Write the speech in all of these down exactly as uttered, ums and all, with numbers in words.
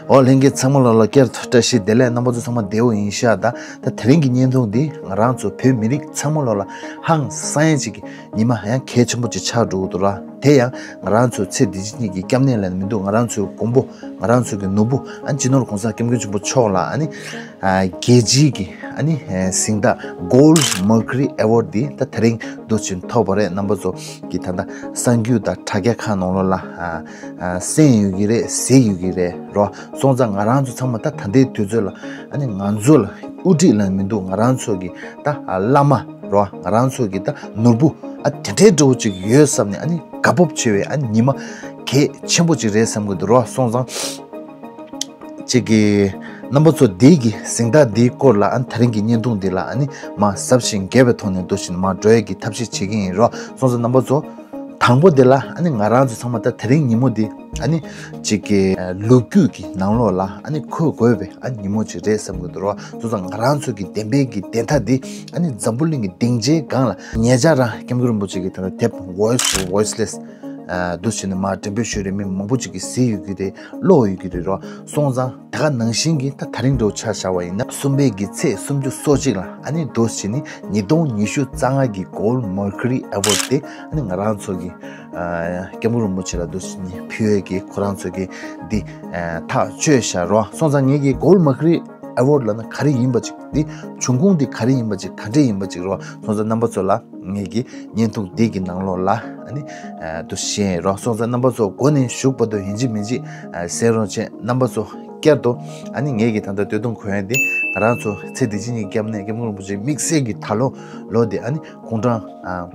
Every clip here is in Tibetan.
འོ་ལྷན་རྒྱས་ཚང་མ་ལོ་ལ་བསྐྱར་དུ་བཀྲ་ཤིས་བདེ་ལེགས། རྣམ་པ་ཚོ་ཚང་མ་བདེ་པོ་ཡིན་ཤག་ད་ད་དེ་རིང་གི་བརྙན་ཐུང་འདི་ང་རང་ཚོ་བོད་མི་རིགས་ཚང་མ་ལོ་ལ་ཧང་སང་ཡ་ཅིག་གི་ཉི་མ་ཡང་གལ་ཆེན་པོ་ཅིག་ཆགས་འགྲོ་གི་འདུག་ར། དེ་ཡང་ང་རང་ཚོ་ཚེ་འདི་ཕྱི་གཉིས་ཀྱི་སྐྱབས་གནས་ལ་མི་འདུག་ང་རང་ཚོའི་མགོན་པོ་ང་རང་ཚོ་གི་ནོར་བུ་ཨ་ནི་སྤྱི་ནོར་༸གོང་ས་༸སྐྱབས་མགོན་ཆེན་པོ་མཆོག་ལ་ཨ་ནི་ཨ་རྒྱལ་སྤྱིའི་གི་ཨ་ནི་ཨ་གཟེངས་རྟགས་Gold Mercury Award འདི་ད་དེ་རིང་འདུག་ཅིག་ཐོབ་པ་རེད། རྣམ་པ་ཚོ་གི་ད་ལྟ་གསར་འགྱུར་དང་དྲ་རྒྱ་ཁག་ནང་ལོགས་ལ་ཨ་ཨ་གསན་ཡོད་ཀྱི་རེད། གཟིགས་ཡོད་ཀྱི་རེད་རོ། སོང་ཙང་ང་རང་ཚོ་ཚང་མ་ད་ད་ལྟའི་དུས་ཚོད་ལ་ཨ་ནི་ང་ཚོ་ལ་དབུ་ཁྲིད་ལ་མི་འདུག་ང་རང་ཚོ་གི་ད་ཨ་བླ་མ་རོ། ང་རང་ཚོ་གི་ད་ནོར་བུ་ཨ་དེ་འདྲའི་འདྲ་བོ་ཅིག་ཡོད་བསམ་ནས་ཨ་ནི་དགའ་སྤོབས་ཆེ་བའི་ཨ་ནི་ཉི་མ་གལ་ཆེན་པོ་ཅིག་རེད་བསམ་གི་འདུག་རོ། སོང་ཙང་ཅིག་གི་རྣམ་པ་ཚོ་འདི་གི་གཟེངས་རྟགས་འདིའི་སྐོར་ལ་ཨ་ནི་ད་རིང་གི་བརྙན་ཐུང་འདི་ལ་ཨ་ནི་མ་གཟབ་ཞིང་རྒྱས་པའི་ཐོག་ནས་འདུག་ཅིག་མ་འགྲོ་ཡ་གི་ཐབས་ཤེས་བྱེད་ཀྱི་ཡིན་རོ། སོང་ཙང་རྣམ་པ་ཚོ་དང་པོ་དེ་ལ་ཨ་ནི་ང་རང་ཚོ་ཚང་མ་ད་དེ་རིང་ཉིན་མོ་འདི་ཨ་ནི་ཅིག་གི་ལོ་རྒྱུས་ཀྱི་ནང་ལོགས་ལ་ཨ་ནི་འཁོད་དགོས་པའི་ཨ་ནི་ཉིན་མོ་ཅིག་རེད་བསམ་གི་འདུག་རོ། སོང་ཙང་ང་རང་ཚོ་གི་བདེན་པའི་གི་བདེན་མཐའ་འདི་ཨ་ནི་འཛམ་བུ་གླིང་གི་སྡིངས་ཆའི་སྒང་ལ་ཉེ་ཆར་རང་སྐྱབས་མགོན་རིན་པོ་ཆེ་གི་ད་ལྟ་དེབ་Voice for Voiceless ཨ་འདུག་བྱས་ནས་མར་འགྲེམས་སྤེལ་ཞུས་རེད། མི་མང་པོ་ཅིག་གིས་གཟིགས་ཡོད་ཀྱི་རེད། ཀློག་ཡོད་ཀྱི་རེད་རོ། སོང་ཙང་ད་ག་ནང་བཞིན་གྱི་ད་ད་རིང་འདྲ་བོ་ཆ་བཞག་པ་ཡིན་ན་གསུམ་པའི་གི་ཚེས་སུམ་ཅུ་སོ་གཅིག་ལ་ཨ་ནི་འདུག་བྱས་ནས་ཉིས་སྟོང་ཉི་ཤུ་རྩ་ལྔ་གི་Gold Mercury Award དེ་ཨ་ནི་ང་རང་ཚོ་གི་ཨ་སྐྱབས་མགོན་རིན་པོ་ཆེ་ལ་འདུག་བྱས་ནས་ཕུལ་ཡས་ཀྱི་ཁོ་རང་ཚོ་གི་འདི་ཨ་ཐག་གཅོད་བཞག་རོ། སོང་ཙང་ངེད་ཀྱི་Gold Mercury Award ལབ་ན་ག་རེ་ཡིན་པ་ཅིག་འདི་བྱུང་ཁུངས་འདི་ག་རེ་ཡིན་པ་ཅིག་ག་འདྲས་ཡིན་པ་ཅིག་རོ། སོང་ཙང་རྣམ་པ་ཚོ་ལ་ངེད་ཀྱི་བརྙན་ཐུང་འདི་གི་ནང་ལོགས་ལ་ཨ་ནི་ཨ་འདུག་བཤད་རོགས། སོང་ཙང་རྣམ་པ་ཚོ་འགོ་ནས་མཇུག་བར་དུ་ཡིན་གཅིག་མིན་གཅིག་ཨ་གསན་རོགས་བྱས། རྣམ་པ་ཚོ་བསྐྱར་དུ་ཨ་ནི་ངེད་ཀྱི་ད་ལྟ་སྟོད་ཐུང་གོན་ཡ་འདི་ང་རང་ཚོ་ཚེ་འདི་ཕྱི་གཉིས་སྐྱབས་གནས་སྐྱབས་མགོན་རིན་པོ་ཆེ་དམིགས་བསལ་གྱི་ད་ལོ་ལོ་འདི་ཨ་ནི་དགུང་གྲངས་ཨ་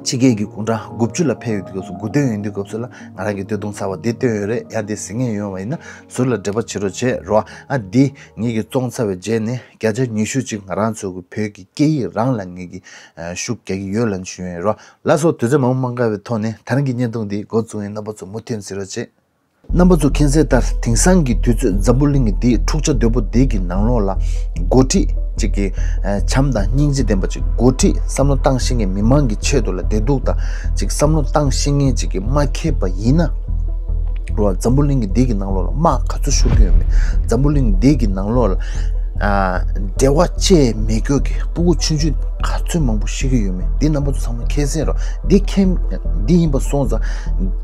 ཕྱི་རྒྱལ་གྱི་དགུང་གྲངས་དགུ་བཅུ་ལ་ཕེབས་ཡོང་དུས་སྐབས་སུ་དགུང་སྟོན་ཡོང་དུས་སྐབས་སུ་ལ་ང་རང་གི་སྟོད་ཐུང་གསར་པ་འདི་སྟོན་ཡོད་རེད། ཡང་འདི་གཟིགས་མཁན་ཡོད་པ་ཡིན་ན་ཟུར་ལ་འབྲེལ་བ་བྱེད་རོགས་བྱས་རོགས། ཨ་འདི་ངེད་ཀྱི་བཙོང་ཚར་བའི་རྗེས་ནས་བརྒྱ་ཆ་ཉི་ཤུ་ཅིག་ང་རང་ཚོ་གི་བོད་ཀྱི་སྐད་ཡིག་རང་ལ་ངེད་ཀྱི་ཨ་ཤུགས་རྒྱག་གི་ཡོད་ལབ་ཞུ་ཡོད་རོགས། ལགས་སོ། དུས་ཚོད་མང་པོ་མ་འགོར་བའི་ཐོག་ནས་ད་རིང་གི་བརྙན་ཐུང་འདི་འགོ་བཙུགས་ཡིན། རྣམ་པ་ཚོ་མུ་མཐུད་གཟིགས་རོགས་བྱེད། རྣམ་པ་ཚོ་མཁྱེན་གསལ་ལྟར་དེང་སང་གི་དུས་ཚོད་འཛམ་བུ་གླིང་གི་འདིའི་འཁྲུག་ཆ་དོད་པོ་འདི་གི་ནང་ལོགས་ལ་འགོ་ཁྲིད་ཅིག་གི་ཨ་བྱམས་དང་སྙིང་རྗེ་ལྡན་པ་ཅིག་འགོ་ཁྲིད་བསམ་བློ་བཏང་ཤེས་མཁན་མི་མང་གི་ཆེད་དུ་ལ་བདེ་སྡུག་དང་ཅིག་བསམ་བློ་བཏང་ཤེས་མཁན་ཅིག་གི་མ་ཁེལ་པ་ཡིན་ན། རོ། འཛམ་བུ་གླིང་གི་འདི་གི་ནང་ལོགས་ལ་དམག་ག་ཚོད་ཤོར་གྱི་ཡོད་མེད། འཛམ་བུ་གླིང་འདི་གི་ནང་ལོགས་ལ་ཨ་འབྲེལ་བ་བཅད་མེད་སྐྱོ་གི་སྤུ་གུ་ཆུང་ཆུང་ག་ཚོད་མང་པོ་ཤི་གི་ཡོད་མེད། འདི་རྣམ་པ་ཚོ་ཚང་མ་མཁྱེན་གསལ་རོ། འདི་མཁྱེན་འདི་ཡིན་པ་སོང་ཙང་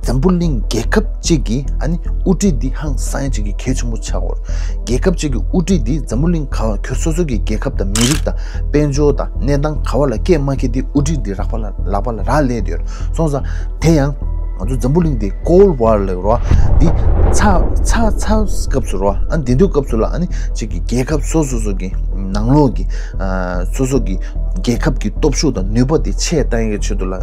འཛམ་བུ་གླིང་རྒྱལ་ཁབ་ཅིག་གི་ཨ་ནི་དབུ་ཁྲིད་འདི་ཧང་སང་ཅིག་གི་གལ་ཆེན་པོ་ཆགས་ཡོད་རེད། རྒྱལ་ཁབ་ཅིག་གི་དབུ་ཁྲིད་འདི་འཛམ་བུ་གླིང་ག་བ་ཁྱོད་སོ་སོ་གི་རྒྱལ་ཁབ་དང་མི་རིགས་དང་དཔལ་འབྱོར་དང་གནས་སྟངས་ག་བ་ལ་སྐད་མ་འཁེལ་ཏེ་དབུ་ཁྲིད་འདི་རག་པ་ལ་ལག་པ་ལ་རག་ལས་དེ་ཡོད་རེད། སོང་ཙང་དེ་ཡང་ང་ཚོ་འཛམ་བུ་གླིང་འདི་Cold War ལབ་རོ། འདི་ཚ་ཚ་ཚ་སྐབས་སུ་རོ། ཨ་འདི་དུས་སྐབས་སུ་ལ་ཨ་ནི་གཅིག་གི་རྒྱལ་ཁབ་སོ་སོ་སོ་གི་ནང་ལོགས་ཀྱི་ཨ་སོ་སོ་གི་རྒྱལ་ཁབ་ཀྱི་སྟོབས་ཤུགས་དང་ནུས་པ་དེ་ཆེ་བཏང་ཡག་ཆེད་དུ་ལ་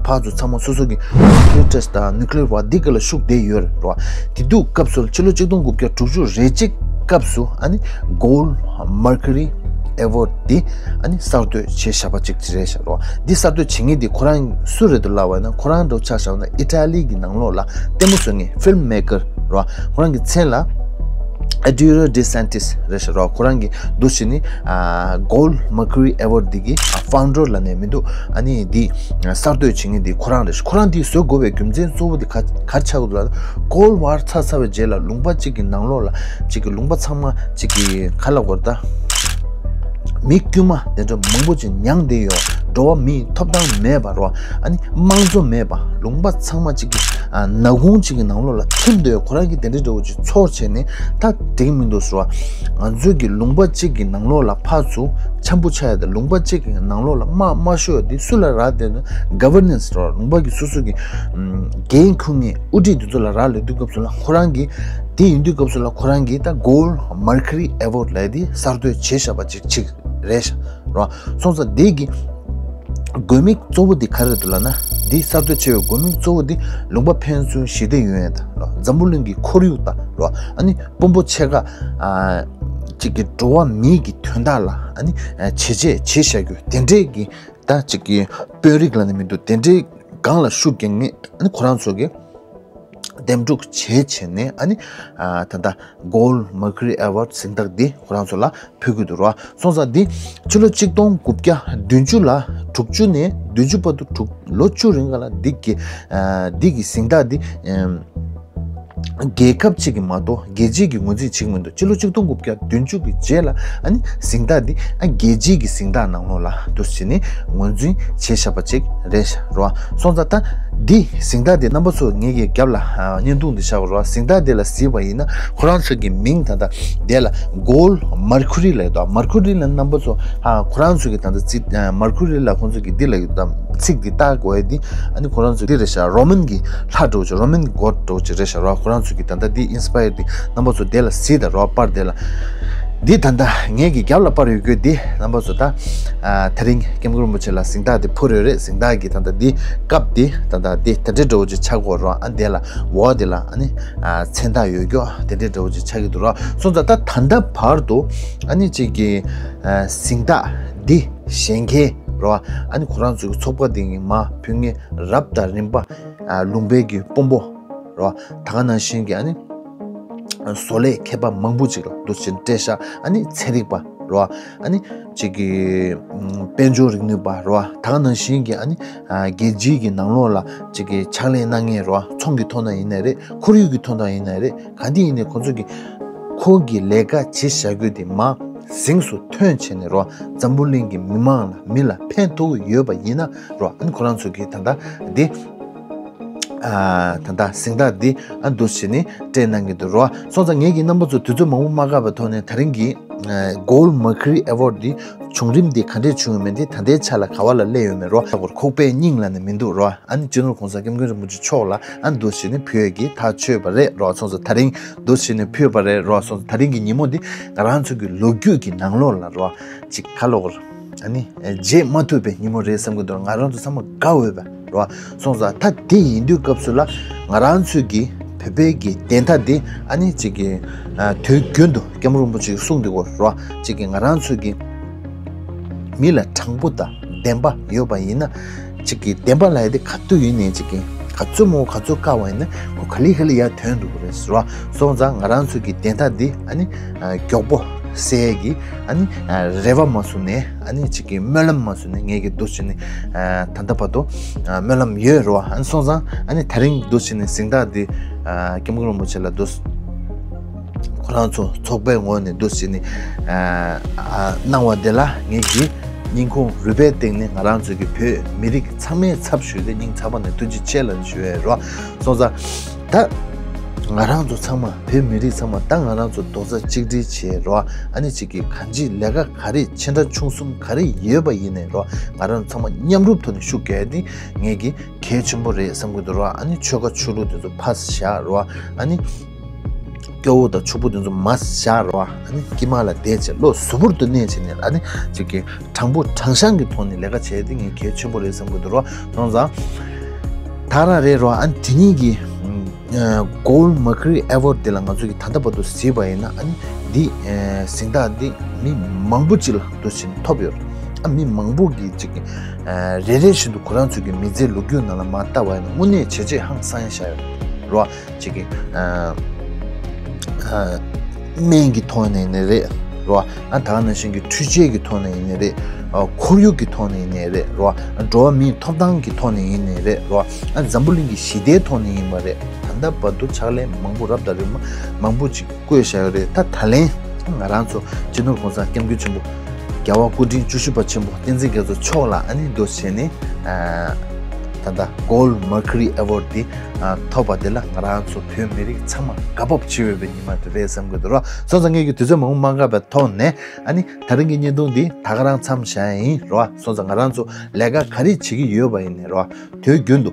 ཕར་ཚུར་ཚང་མ་སོ་སོ་གི་nuclear test དང་nuclear war འདི་ག་ལ་ཤུགས་དེ་ཡོད་རེད་རོ། དེ་དུས་སྐབས་སུ་ཕྱི་ལོ་ཆིག་སྟོང་དགུ་བརྒྱ་དྲུག་ཅུ་རེ་གཅིག་སྐབས་སུ་ཨ་ནི་Gold Mercury Award འདི་ཨ་ནི་གསར་གཏོད་བྱས་བཞག་པ་ཅིག་རེད་ཤག་རོ། འདི་གསར་གཏོད་བྱེད་མཁན་འདི་ཁོ་རང་སུ་རེད་འདུག་ལབ་པ་ན་ཁོ་རང་འདྲ་བོ་ཆ་བཞག་ན་ཨི་ཊ་ལི་གི་ནང་ལོགས་ལ་ལྟད་མོ་བཟོ་མཁན་ཕིལམ་མེ་ཀར་རོ། ཁོ་རང་གི་མཚན་ལ་Arturo De Santis རེད་ཤག་རོ། ཁོ་རང་གི་འདུག་བྱས་ནི་ཨ་Gold Mercury Award འདི་གི་ཨ་founder ལབ་ནས་མི་འདུག་ཨ་ནི་འདི་གསར་གཏོད་བྱེད་མཁན་འདི་ཁོ་རང་རེད་ཤག་ཁོ་རང་འདི་བཟོ་དགོས་པའི་རྒྱུ་མཚན་གཙོ་བོ་འདི་ག་ག་རེ་ཆགས་ཀྱི་འདུག་ལབ་ན་Cold War ཚར་ཚར་བའི་རྗེས་ལ་ལུང་པ་གཅིག་གི་ནང་ལོགས་ལ་གཅིག་གི་ལུང་པ་ཚང་མ་གཅིག་གི་ག་ལབ་དགོས་རེད་ད། མི་དཀྱུས་མ་དེ་འདྲ་མང་པོ་ཅིག་མྱངས་བསྡད་ཡོད། འགྲོ་བ་མིའི་ཐོབ་ཐང་མེད་པ་རོ། ཨ་ནི་དམངས་གཙོ་མེད་པ། ལུང་པ་ཚང་མ་གཅིག་གི་ཨ་ནག་ཁུང་གཅིག་གི་ནང་ལོགས་ལ་ཐིམ་བསྡད་ཡོད། ཁོ་རང་གིས་དེ་འདྲའི་འདྲ་བོ་ཅིག་ཚོར་བྱས་ནས་ད་འགྲིག་མི་འདུག་ཟེར་བ། ང་ཚོའི་གི་ལུང་པ་གཅིག་གི་ནང་ལོགས་ལ་ཕར་ཚུར་འཆམ་པོ་ཆགས་ཡ་དང་ལུང་པ་གཅིག་གི་ནང་ལོགས་ལ་དམག་མ་ཤོར་ཡ་དེ་སུ་ལ་རག་བསྡད་ན་governance རོ། ལུང་པ་གི་སོ་སོ་གི་ཨམ་འགན་འཁུར་མཁན་དབུ་ཁྲིད་དེ་ཚོ་ལ་རག་ལས་དུས་སྐབས་སུ་ལ་ཁོ་རང་གིས་དེ་ཡིན་དུས་སྐབས་སུ་ལ་ཁོ་རང་གིས་ད་Gold Mercury Award ལབ་ཡ་དེ་གསར་གཏོད་བྱས་བཞག་པ་ཅིག་ཅིག་རེད་ཤག་རོ། སོང་ཙང་འདི་གི་དགོས་དམིགས་གཙོ་བོ་འདི་ག་རེ་རེད་འདུག་ལབ་ན། འདི་གསར་གཏོད་བྱས་པའི་དགོས་དམིགས་གཙོ་བོ་འདི་ལུང་པ་ཕན་ཚུན་ཞི་བདེ་ཡོང་ཡ་དང་རོ། འཛམ་བུ་གླིང་གི་ཁོར་ཡུག་དང་རོ། ཨ་ནི་དཔོན་པོ་ཆེ་ཁག་ཨ་གཅིག་གི་འགྲོ་བ་མིའི་གི་དོན་དག་ལ་ཨ་ནི་ཨ་བྱས་རྗེས་བྱས་བཞག་རྒྱུ་དེ་འདྲས་ཀྱི་ད་གཅིག་གི་དཔོན་རིགས་ལབ་ནས་མི་འདུག་དེ་འདྲས་སྒང་ལ་ཤུགས་རྒྱག་མཁན་ཨ་ནི་ཁོ་རང་ཚོ་གི་འདེམས་སྒྲུག་བྱས་བྱས་ནས་ཨ་ནི་ཨ་ད་ལྟ་Gold Mercury Award གཟེངས་རྟགས་འདི་ཁོ་རང་ཚོ་ལ་ཕུལ་གྱི་འདུག་རོ། སོང་ཙང་འདི་ཕྱི་ལོ་ཆིག་སྟོང་དགུ་བརྒྱ་བདུན་ཅུ་ལ་དྲུག་ཅུ་ནས་བདུན་ཅུ་བར་དུ་དྲུག་ལོ་བཅུ་རིང་ག་ལ་འདི་གི་ཨ་འདི་གི་གཟེངས་རྟགས་འདི་ཨམ་ རྒྱལ་ཁབ་གཅིག་གི་མ་གཏོགས་རྒྱལ་སྤྱིའི་གི་ངོས་འཛིན་བྱེད་ཀྱི་མི་འདུག་སྤྱི་ལོ་ཆིག་སྟོང་དགུ་བརྒྱ་བདུན་ཅུ་གི་རྗེས་ལ་ཨ་ནི་གཟེངས་རྟགས་འདི་ཨ་རྒྱལ་སྤྱིའི་གི་གཟེངས་རྟགས་ནང་ལོགས་ལ་འདུག་སེ་བྱས་ནས་ངོས་འཛིན་བྱས་བཞག་པ་ཅིག་རེད་ཤག་རོ། སོང་ཙང་ད་འདི་གཟེངས་རྟགས་འདི་རྣམ་པ་ཚོ་ངེད་ཀྱི་རྒྱབ་ལ་ཨ་བརྙན་ཐུང་འདི་བཞག་པ་རོ། གཟེངས་རྟགས་འདི་ལ་གཟིགས་པ་ཡིན་ན་ཁོ་རང་ཚོ་གི་མིང་ད་ལྟ་དེ་ལ་Gold Mercury ལབ་འདུག Mercury ལ་རྣམ་པ་ཚོ་ཨ་ཁོ་རང་ཚོ་གི་ད་ལྟ་ཚིག་ཨ་Mercury ལ་ཁོང་ཚོ་གི་འདི་ལ་ཡོད་དམ་ཚིག་འདི་བཏགས་དགོས་ཡ་འདི་ཨ་ནི་ཁོ་རང་ཚོ་འདི་རེད་ཤག་རོ་མན་གྱི་ལྷ་འདྲ་བོ་ཅིག་རོ་མན་གྱི་གོཌ་འདྲ་བོ་ཅིག་རེད་ཤག་རོ། ཁོ་རང་ཚོ་གི་ད་ལྟ་འདི་ཨིན་སི་པ་ཡར་འདི་རྣམ་པ་ཚོ་དེ་ལ་གཟིགས་དང་རོ། པར་དེ་ལ་འདི་ད་ལྟ་ངེད་ཀྱི་རྒྱབ་ལ་པར་ཡོད་རྒྱུ་འདི་རྣམ་པ་ཚོ་ད་ཨ་དེ་རིང་སྐྱབས་མགོན་རིན་པོ་ཆེ་ལ་གཟེངས་རྟགས་དེ་ཕུལ་ཡོད་རེད། གཟེངས་རྟགས་ཀྱི་ད་ལྟ་འདི་ཀབ་འདི་ད་ལྟ་འདི་དེ་འདྲའི་འདྲ་བོ་ཅིག་ཆགས་ཀྱི་ཡོད་རོ། ཨ་འདི་ལ་འོག་འདི་ལ་ཨ་ནི་ཨ་མཚན་རྟགས་ཡོད་རྒྱུ་དེ་འདྲའི་འདྲ་བོ་ཅིག་ཆགས་ཀྱི་འདུག་རོ། སོང་ཙང་ད་ད་ལྟ་བར་དུ་ཨ་ནི་གཅིག་གི་ཨ་གཟེངས་རྟགས་འདི་བཞེས་མཁན་རོ། ཨ་ནི་ཁོ་རང་ཚོའི་ཚོགས་པ་འདི་གི་མར་ཕུལ་མཁན་རབ་དང་རིམ་པ་ཨ་ལུང་པའི་གི་དཔོན་པོ་རོ། ད་ག་ནང་བཞིན་གྱི་ཨ་ནི་བཟོ་ལས་མཁས་པ་མང་པོ་ཅིག་ལ་འདུག་སེ་བྱས་ནས་སྤྲད་ཤག་ཨ་ནི་ཚན་རིག་པ་རོ། ཨ་ནི་གཅིག་གི་ཨམ་དཔལ་འབྱོར་རིག་ནུས་པ་རོ། ད་ག་ནང་བཞིན་གྱི་ཨ་ནི་ཨ་རྒྱལ་སྤྱིའི་གི་ནང་ལོགས་ལ་གཅིག་གི་ཕྱག་ལས་གནང་མཁན་རོ། ཚོང་གི་ཐོག་ན་ཡིན་ནའི་རེད། ཁོར་ཡུག་གི་ཐོག་ན་ཡིན་ནའི་རེད། ག་འདི་ཡིན་ནའི་ཁོ་ཚོ་གི་ཁོ་གི་ལས་ཀ་བྱེད་བཞག་རྒྱུ་དེ་མར་གཟེངས་སུ་ཐོན་བྱས་ནས་རོ། འཛམ་བུ་གླིང་གི་མི་མང་ལ་མི་ལ་ཕན་ཐོགས་ཀྱི་ཡོད་པ་ཡིན་ན་རོ། ཨ་ནི་ཁོ་རང་ཚོ་གིས་ད་ལྟ་འདི་ཨ་ད་ལྟ་གཟེངས་རྟགས་འདི་ཨ་འདུག་སེ་བྱས་ནས་སྤྲད་གནང་གི་འདུག་རོ། སོང་ཙང་ངེད་ཀྱི་རྣམ་པ་ཚོ་དུས་ཚོད་མང་པོ་མ་བཀག་པའི་ཐོག་ནས་དེ་རིང་གི་ཨ་Gold Mercury Award འདི་བྱུང་རིམ་འདི་ག་འདྲས་བྱུང་ཡོད་མེད་འདི་ད་ལྟའི་ཆ་ལ་ག་བ་ལ་སླེབས་ཡོད་མེད་རོ། ཁོག་པའི་སྙིང་ལ་ནི་མི་འདུག་རོ། ཨ་ནི་སྤྱི་ནོར་གོང་ས་སྐྱབས་མགོན་རིན་པོ་ཆེ་མཆོག་ལ་ཨ་འདུག་སེ་བྱས་ནས་ཕུལ་ཡས་ཀྱི་ཐག་ཆོད་པ་རེད་རོ། སོང་ཙང་དེ་རིང་འདུག་སེ་བྱས་ནས་ཕུལ་བ་རེད་རོ། སོང་ཙང་དེ་རིང་གི་ཉིན་མོ་འདི་ང་རང་ཚོ་གི་ལོ་རྒྱུས་ཀྱི་ནང་ལོགས་ལ་རོ། ཅིག་ཁ་ལོ་གོར་ཨ་ནི་བརྗེད་མ་ཐུབ་པའི་ཉིན་མོ་རེད་བསམ་གྱི་འདུག་ང་རང་ཚོ་ཚང་མ་དགའ་འོས་པ་རོ། སོང་ཙང་ད་དེ་ཡིན་དུས་སྐབས་སུ་ལ་ང་རང་ཚོས་ཀྱི་བོད་པའི་གི་བདེན་མཐའ་འདི་ཨ་ནི་ཅིག་གི་ཨ་དུས་རྒྱུན་དུ་སྐྱབས་མགོན་རིན་པོ་ཆེས་གསུངས་འདུག་གོ་རོ། ཅིག་གི་ང་རང་ཚོས་ཀྱི་མི་ལ་དྲང་པོ་དང་བདེན་པ་ཡོད་པ་ཡིན་ན། ཅིག་གི་བདེན་པ་ལབ་ཡ་དེ་ག་དུས་ཡིན་ནའི་ཅིག་གི་ག་ཚོད་མོ་ག་ཚོད་བཀག་པ་ཡིན་ན་ཁོ་ག་ལེ་ག་ལེ་ཡར་ཐོན་འགྲོ་གི་རེད་ཟེར་བ། སོང་ཙང་ང་རང་ཚོ་གི་བདེན་མཐའ་འདི་ཨ་ནི་ཨ་མགྱོགས་པོ་སེལ་ཡ་གི་ཨ་ནི་ཨ་རེ་བ་མ་བཟུང་ནས་ཨ་ནི་ཅིག་གི་སྨོན་ལམ་མ་བཟུང་ནས་ངས་ཀྱི་འདུག་སེ་བྱས་ནས་ཨ་ད་ལྟ་བར་དུ་ཨ་སྨོན་ལམ་ཡོད་རེད་བ། ཨ་ནི་སོང་ཙང་ཨ་ནི་དེ་རིང་འདུག་སེ་བྱས་ནས་གཟེངས་རྟགས་འདི་ཨ་སྐྱབས་མགོན་རིན་པོ་ཆེ་ལ་འདུག་ཁོ་རང་ཚོ་ཚོགས་པའི་ངོས་ནས་འདུག་སེ་བྱས་ནས་ཨ་ཨ་གནང་བ་དེ་ལ་ངེད་ཀྱིས་སྙིང་ཁོང་རུས་པའི་གཏིང་ནས་ང་རང་ཚོ་གི་བོད་མི་རིགས་ཚང་མའི་ཚབ་ཞུས་ཏེ་སྙིང་ཐག་པ་ནས་ཐུགས་རྗེ་ཆེ་ལབ་ཞུ་ཡས་རོ། སོང་ཙང་ད་ང་རང་ཚོ་ཚང་མ་བོད་མི་རིགས་ཚང་མ་ད་ང་རང་ཚོ་རྡོག་རྩ་གཅིག་སྒྲིལ་བྱས་རོ། ཨ་ནི་གཅིག་གི་གང་ཅིའི་ལས་ཀ་ག་རེ་ཆེ་ཕྲ་ཆུང་གསུམ་ག་རེ་ཡོད་པ་ཡིན་ནའི་རོ། ང་རང་ཚོ་ཚང་མ་མཉམ་རུབ་ཐོག་ནས་ཤུགས་རྒྱག་ཡས་དེ་ངེད་ཀྱི་གལ་ཆེན་པོ་རེད་བསམ་གྱི་འདུག་རོ། ཨ་ནི་ཆོལ་ཁ་ཆོས་ལུགས་དེ་ཚོ་ཕར་བཞག་རོ། ཨ་ནི་སྐྱོ་བོ་དང་ཕྱུག་པོ་དེ་ཚོ་མར་བཞག་རོ། ཨ་ནི་དཀྱིལ་མ་ལ་བསྡད་བྱས་བློ་གཟུ་བོར་དུ་གནས་བྱས་ནས་ཨ་ནི་ཅིག་གི་དྲང་པོ་དྲང་བཞག་གི་ཐོག་ནས་ལས་ཀ་བྱས་ཏེ་ངས་གལ་ཆེན་པོ་རེད་བསམ་གྱི་འདུག་རོ། སོང་ཙང་ད་རང་རེད་རོ། ཨ་ནི་དེ་གཉིས་ཀྱི་Gold Mercury Award དེ་ལ་ང་ཚོ་གི་ད་ལྟ་བར་དུ་གཟིགས་པ་ཡིན་ན་ཨ་ནི་འདི་གཟེངས་རྟགས་འདི་མི་མང་པོ་ཅིག་ལ་འདུག་སེ་ཐོབ་ཡོད་རེད། ཨ་མི་མང་པོ་གིས་ཅིག་གི་རེ་རེ་བཞིན་དུ་ཁོ་རང་ཚོ་གི་མི་ཚེའི་ལོ་རྒྱུས་ནང་ལ་མར་བལྟ་བ་ཡིན་ན་དངོས་གནས་བྱས་རྗེས་ཧང་སང་ཡ་བཞག་ཡོད་རེད་རོ། ཅིག་གི་ཨ་ཨ་སྨན་གྱི་ཐོག་ནས་ཡིན་ནའི་རེད་རོ། ཨ་ད་ག་ནང་བཞིན་གྱི་འཕྲུལ་ཆས་ཀྱི་ཐོག་ནས་ཡིན་ནའི་རེད། ཨ་ཁོར་ཡུག་གི་ཐོག་ནས་ཡིན་ནའི་རེད་རོ། ཨ་འགྲོ་བ་མིའི་ཐོབ་ཐང་གི་ཐོག་ནས་ཡིན་ནའི་རེད་རོ། ཨ་འཛམ་བུ་གླིང་གི་ཞི་བདེའི་ཐོག་ནས་ཡིན་པ་རེད། ད་ལྟ་བར་དུ་ཕྱག་ལས་མང་པོ་རབ་དང་རིམ་པ་མང་པོ་ཅིག་བཀོད་བཞག་ཡོད་རེད། ད་ད་ལན་ང་རང་ཚོ་སྤྱི་ནོར་གོང་ས་སྐྱབས་མགོན་ཆེན་པོ་རྒྱལ་བ་སྐུ་ཕྲེང་བཅུ་བཞི་པ་ཆེན་པོ་བསྟན་འཛིན་རྒྱ་མཚོ་མཆོག་ལ་ཨ་ནི་འདུག་སེ་བྱས་ནས་ཨ་ད་ལྟ་Gold Mercury Award འདི་ཨ་ཐོབ་པ་དེ་ལ་ང་རང་ཚོ་བོད་མི་རིགས་ཚང་མ་དགའ་སྤོབས་བྱེད་འོས་པའི་ཉི་མ་དེ་རེད་བསམ་གྱི་འདུག་རོ། སོང་ཙང་ངས་ཀྱི་དུས་ཚོད་མང་པོ་མ་འགོར་བའི་ཐོག་ནས་ཨ་ནི་ད་རིང་གི་བརྙན་ཐུང་འདི་ད་ག་རང་མཚམས་བཞག་ཡིན་རོ། སོང་ཙང་ང་རང་ཚོ་ལས་ཀ་ག་རེ་བྱེད་ཀྱི་ཡོད་པ་ཡིན་ནའི་རོ། དུས་རྒྱུན་དུ་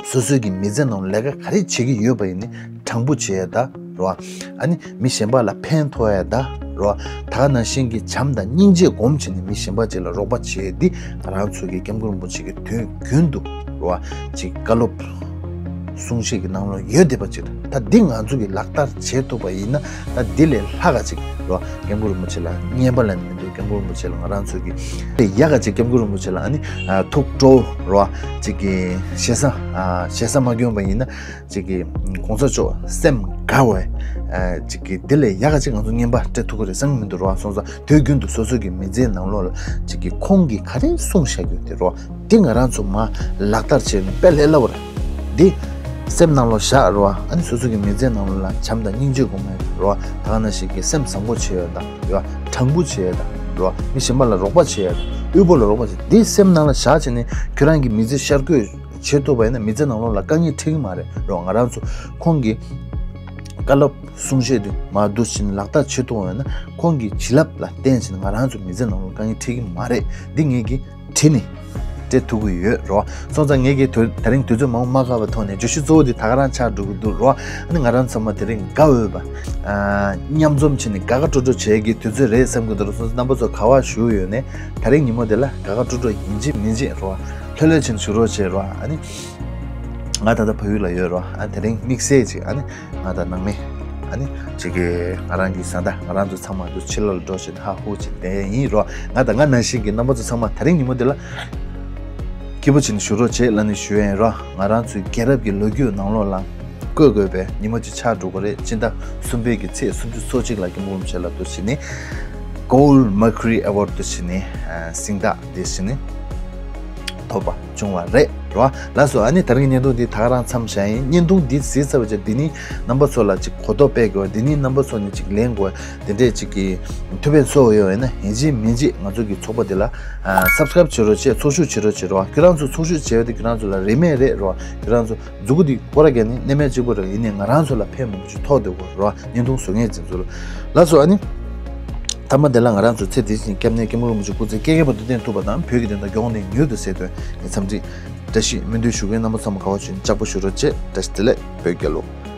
སོ་སོའི་གི་མི་ཚེ་ནང་ལས་ཀ་ག་རེ་བྱེད་ཀྱི་ཡོད་པ་ཡིན་ནའི་དྲང་པོ་བྱེད་ཡ་ད་རོ། ཨ་ནི་མི་གཞན་པ་ལ་ཕན་ཐོགས་ཡ་ད་རོ། ད་ག་ནང་བཞིན་གྱི་བྱམས་དང་སྙིང་རྗེ་སྒོམ་བྱས་ནས་མི་གཞན་པ་ཅིག་ལ་རོགས་པ་བྱེད་ཡ་འདི་ང་རང་ཚོ་གི་སྐྱབས་མགོན་རིན་པོ་ཆེ་གི་དུས་རྒྱུན་དུ་རོ། ཅིག་བཀའ་སློབ་གསུང་བཤད་ཀྱི་ནང་ལོགས་ཡོད་བསྡད་པ་ཅིག་རེད། ད་འདི་ང་ཚོ་གི་ལག་བསྟར་བྱེད་ཐུབ་པ་ཡིན་ན་ད་འདི་ལས་ལྷག་ག་ཅིག་རོ། སྐྱབས་མགོན་རིན་པོ་ཆེ་ལ་རྔན་པ་ལབ་ནས་མི་འདུག་སྐྱབས་མགོན་རིན་པོ་ཆེ་ལ་ང་རང་ཚོ་གི་ཡག་ག་ཅིག་སྐྱབས་མགོན་རིན་པོ་ཆེ་ལ་ཨ་ནི་ཐུགས་སྤྲོ་རོ། ཅིག་གི་ཞེ་ས་ཞེ་ས་མ་སྐྱོན་པ་ཡིན་ན་ཅིག་གི་གོང་ས་མཆོག་སེམས་དགའ་བས་ཅིག་གི་འདི་ལས་ཡག་ག་ཅིག་ང་ཚོ་རྔན་པ་སྤྲད་ཐུབ་ཀྱི་རེད་བསམ་གྱི་མི་འདུག་རོ། སོང་ཙང་དུས་རྒྱུན་དུ་སོ་སོ་གི་མི་ཚེའི་ནང་ལོགས་ལ་ཅིག་གི་ཁོང་གིས་ག་རེ་གསུངས་བཞག་རྒྱུ་དེ་རོ། འདི་ང་རང་ཚོ་མར་ལག་བསྟར་བྱས་ནས་དཔེ་ལས་སླ་བོ་རེད། འདི་ སེམས་ནང་ལོགས་བཞག་རོ། ཨ་ནི་སོ་སོ་གི་མི་ཚེ་ནང་ལོགས་ལ་བྱམས་དང་སྙིང་རྗེ་སྒོམ་ཡ་རོ། ད་ག་ནང་བཞིན་གྱི་སེམས་བཟང་པོ་བྱེད་ཡ་དང་རོ། དྲང་པོ་བྱེད་ཡ་དང་རོ། མི་གཞན་པ་ལ་རོགས་པ་བྱེད་ཡ་དང་དབུལ་པོ་ལ་རོགས་པ་བྱེད། འདི་སེམས་ནང་ལ་བཞག་བྱས་ནས་ཁྱོད་རང་གི་མི་ཚེ་ཤར་བསྐྱོད་བྱེད་ཐུབ་པ་ཡིན་ན་མི་ཚེ་ནང་ལོགས་ལ་དཀའ་ངལ་འཕྲད་ཀྱི་མ་རེད་རོ། ང་རང་ཚོ་ཁོང་གི་བཀའ་སློབ་གསུང་བཤད་དེ་མར་འདུག་བྱས་ནས་ལག་བསྟར་བྱེད་ཐུབ་པ་ཡིན་ན་ཁོང་གི་བྱིན་རླབས་ལ་བརྟེན་བྱས་ནས་ང་རང་ཚོ་མི་ཚེ་ནང་ལོགས་དཀའ་ངལ་འཕྲད་ཀྱི་མ་རེད། འདི་ངེད་ཀྱིས་བྲིས་ནས་སྤྲད་ཐུབ་ཀྱི་ཡོད་རོ། སོང་ཙང་ངེད་ཀྱིས་དུ་དེ་རིང་དུས་ཚོད་མང་པོ་མ་བཀག་པའི་ཐོག་ནས་བརྗོད་གཞི་གཙོ་བོ་འདི་ད་ག་རང་ཆགས་འགྲོ་གི་འདུག་རོ། ཨ་ནི་ང་རང་ཚང་མ་དེ་རིང་དགའ་འོས་པ། ཨ། མཉམ་འཛོམས་བྱས་ནས་དགའ་དགའ་སྤྲོ་སྤྲོ་བྱེད་ཀྱི་དུས་ཚོད་རེད་བསམ་གྱི་འདུག་རོ། སོང་ཙང་རྣམ་པ་ཚོ་ག་པར་བཞུགས་ཡོད་ནས་ད་རིང་ཉིན་མོ་འདི་ལ་དགའ་དགའ་སྤྲོ་སྤྲོ་ཡིན་གཅིག་མིན་གཅིག་རོ། ལྷོད་ལྷོད་བྱས་ནས་བཞུགས་རོགས་བྱེད་རོ། ཨ་ནི་ང་ད་ལྟ་བལ་ཡུལ་ལ་ཡོད་རོ། ཨ་ནི་དེ་རིང་དམིགས་བསལ་ཅིག་ཨ་ནི་ང་དང་ནང་མི་ཨ་ནི་ཅིག་གི་ང་རང་གི་བཟའ་ཟླ་ང་རང་ཚོ་ཚང་མ་འདུག་ཕྱི་ལོགས་ལ་འགྲོ་བཞིན་ཧ་ཧུ་བྱེད་བསྡད་ཡིན་རོ། ང་དང་ང་ནང་བཞིན་གྱི་རྣམ་པ་ཚོ་ཚང་མ་དེ་རིང་ཉིན་མོ་འདི་ལ་སྐྱིད་པོ་བྱས་ནས་བཞུགས་རོགས་བྱེད་ལབ་ནས་ཞུ་ཡ་ཡིན་རོ། ང་རང་ཚོའི་རྒྱལ་རབས་ཀྱི་ལོ་རྒྱུས་ནང་ལོགས་ལ་བཀོད་དགོས་པའི་ཉིན་མོ་ཅིག་ཆགས་འགྲོ་གི་རེད། སྤྱི་ཟླ་གསུམ་པའི་གི་ཚེས་སུམ་ཅུ་སོ་གཅིག་ལ་སྐྱབས་མགོན་རིན་པོ་ཆེ་ལ་འདུག་བྱས་ནས་Gold Mercury Award་འདུག་བྱས་ནས་སྦྱིན་བདག་འདི་བྱས་ནས་ཐོབ་པ་བྱུང་བ་རེད་རོ། ལགས་སོ། ཨ་ནི་ད་རིང་བརྙན་ཐུང་འདི་ད་ག་རང་མཚམས་བཞག་ཡིན། བརྙན་ཐུང་འདི་གཟིགས་ཚར་བ་བྱས་འདི་ནི་རྣམ་པ་ཚོ་ལ་ཅིག་གོ་རྟོགས་སྤེལ་དགོས། འདི་ནི་རྣམ་པ་ཚོ་ནས་ཅིག་ལེན་དགོས། དེ་འདྲས་ཅིག་གི་ཐུགས་ཕན་གསོས་ཡོད་ཡིན་ན་ཡིན་གཅིག་མིན་གཅིག་ང་ཚོ་གི་ཚོགས་པ་འདི་ལ་Subscribe་བྱེད་རོགས་བྱེད། ཚོགས་ཞུགས་བྱེད་རོགས་བྱེད་རོ། ཁྱོད་རང་ཚོ་ཚོགས་ཞུགས་བྱས་པ་དེ་ཁྱོད་རང་ཚོ་ལ་རིན་མེད་རེད་རོ། ཁྱོད་རང་ཚོ་མཛུ་གུ་འདི་སྐོར་ར་བརྒྱབ་ནས་གནས་མལ་གཅིག་པོ་རེད། ཡིན་ནའི་ང་རང་ཚོ་ལ་ཕན་མང་པོ་ཞིག་ཐོགས་བསྡད་ཡོད་རོ། བརྙན་ཐུང་བཟོ་མཁན་ཚོ་ལ། ལགས་སོ། ཨ་ནི་མཐའ་མ་དེ་ལ་ང་རང་ཚོ་ཚེ་འདི་བཞིན་སྐྱབས་གནས་སྐྱབས་མགོན་རིན་པོ་ཆེ་སྐུ་ཚེ་བསྐལ་བརྒྱའི་བར་དུ་བརྟན་ཐུབ་པ་དང་བོད་ཀྱི་བདེན་མཐའ་མྱུར་དུ་གསལ་དོན་ནི་འཚམས་འདྲི་བཀྲ་ཤིས་སྨོན་འདུན་ཞུ་མཁན་རྣམ་པ་ཚང་མ་ག་བ་བྱུང་ལྕགས་པོ་ཞུ་རོགས་བྱེད། བཀྲ་ཤིས་བདེ་ལེགས་བོད་རྒྱལ་ལོ།